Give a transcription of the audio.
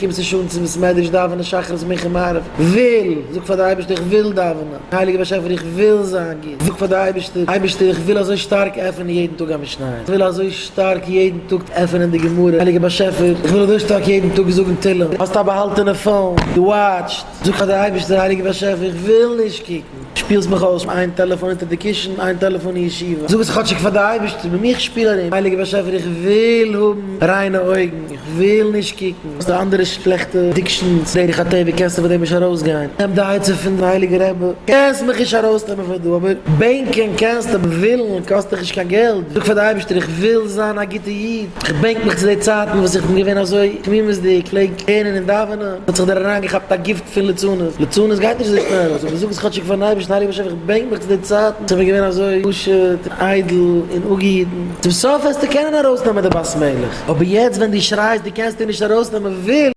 קומסט נישט אן צום בית מדרש דאווענען שחרית מנחה מעריב, וויל! זאג פאר די אייבערשטער איך וויל דאווענען, הייליגער באשעפער איך וויל זיין גוט, זאג פאר די אייבערשטער, אייבערשטער איך וויל אזוי שטארק עפענען יעדן טאג א משניות, איך וויל אזוי שטארק יעדן טאג עפענען די גמרא, הייליגער באשעפער איך וויל אזוי שטארק יעדן טאג זאגן תהלים, האסט א באהאלטענע phone, דו וואטשט, זאג פאר די אייבערשטער, הייליגער באשעפער איך וויל נישט קוקן. שפילסט מיך אויס, איין טעלעפאן אונטער די קישן, איין טעלעפאן אין ישיבה. זאג עס כאטשיג פאר די אייבערשטער, מיט מיך שפיל ארום. הייליגער באשעפער איך וויל האבן ריינע אויגן, איך וויל נישט קוקן. האסט אנדערע שלעכטע addictions, דרך הטבע קענסטו פון דעם נישט ארויסגיין. נעם די עצה פון די הייליגע רבי, קענסט מיך נישט ארויסנעמען פון דא, אבער בענקען קענסטו, אבער ווילן קאסט דיך נישט קיין געלט. זאג פאר די אייבערשטער איך וויל זיין א גוטע איד, איך בענק מיך צו די צייטן וואס איך בין געווען אזוי תמימות'דיג, פלעג לערנען און דאווענען, האט זיך דיר אריינגעכאפט א גיפט פון ליצנות, ליצנות גייט נישט אזוי שנעל ארויס, אבער זאג עס כאטשיג פארן אייבערשטן, הייליגער באשעפער איך בענק מיך צו די צייטן וואס איך בין געווען אזוי פשוט און איידל און אפגעהיטן, צום סוף וועסטו קענען ארויסנעמען די בת מלך, אבער יעצט ווען דו שרייסט דו קענסט איר נישט ארויסנעמען וויל.